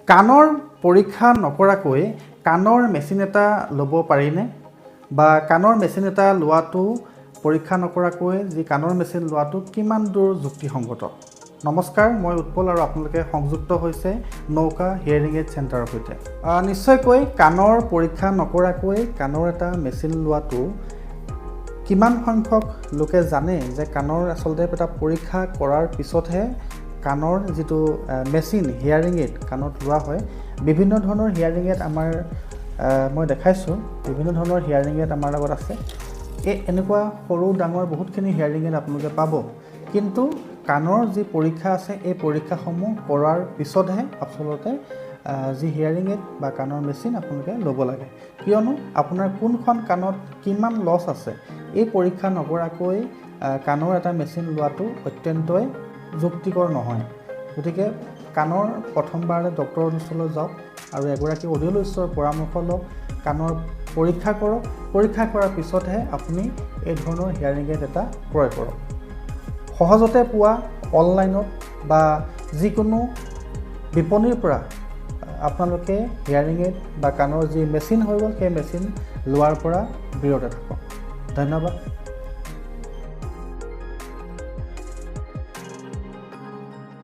কাণৰ পৰীক্ষা নকৰাকৈ কাণৰ মেচিন এটা ল'ব পাৰিনে? বা কাণৰ মেচিন এটা লোৱাটো, পৰীক্ষা নকৰাকৈ যি কাণৰ মেচিন লোৱাটো কিমান দূৰ যুক্তিসংগত? নমস্কাৰ, মই উৎপল আৰু আপোনালোকে সংযুক্ত হৈছে নৌকা হিয়াৰিং এইড চেণ্টাৰৰ সৈতে। নিশ্চয়কৈ কাণৰ পৰীক্ষা নকৰাকৈ কাণৰ এটা মেচিন লোৱাটো, কিমান সংখ্যক লোকে জানে যে কাণৰ আচলতে এটা পৰীক্ষা কৰাৰ পিছতহে কাণৰ যিটো মেচিন, হিয়াৰিং এইড কাণত লোৱা হয়। বিভিন্ন ধৰণৰ হিয়াৰিং এইড আমাৰ, মই দেখাইছোঁ, বিভিন্ন ধৰণৰ হিয়াৰিং এইড আমাৰ লগত আছে। এই এনেকুৱা সৰু ডাঙৰ বহুতখিনি হিয়াৰিং এইড আপোনালোকে পাব। কিন্তু কাণৰ যি পৰীক্ষা আছে, এই পৰীক্ষাসমূহ কৰাৰ পিছতহে আচলতে যি হিয়াৰিং এইড বা কাণৰ মেচিন আপোনালোকে ল'ব লাগে। কিয়নো আপোনাৰ কোনখন কাণত কিমান লছ আছে, এই পৰীক্ষা নকৰাকৈ কাণৰ এটা মেচিন লোৱাটো অত্যন্তই যুক্তিকৰ নহয়। গতিকে কাণৰ প্ৰথমবাৰলৈ ডক্টৰৰ ওচৰলৈ যাওক আৰু এগৰাকী অডিঅ'লজিষ্টৰ পৰামৰ্শ লওক, কাণৰ পৰীক্ষা কৰক। পৰীক্ষা কৰাৰ পিছতহে আপুনি এই ধৰণৰ হিয়াৰিং এইড এটা ক্ৰয় কৰক। সহজতে পোৱা অনলাইনত বা যিকোনো বিপণীৰ পৰা আপোনালোকে হিয়াৰিং এইড বা কাণৰ যি মেচিন হৈ গ'ল, সেই মেচিন লোৱাৰ পৰা বিৰত থাকক। ধন্যবাদ।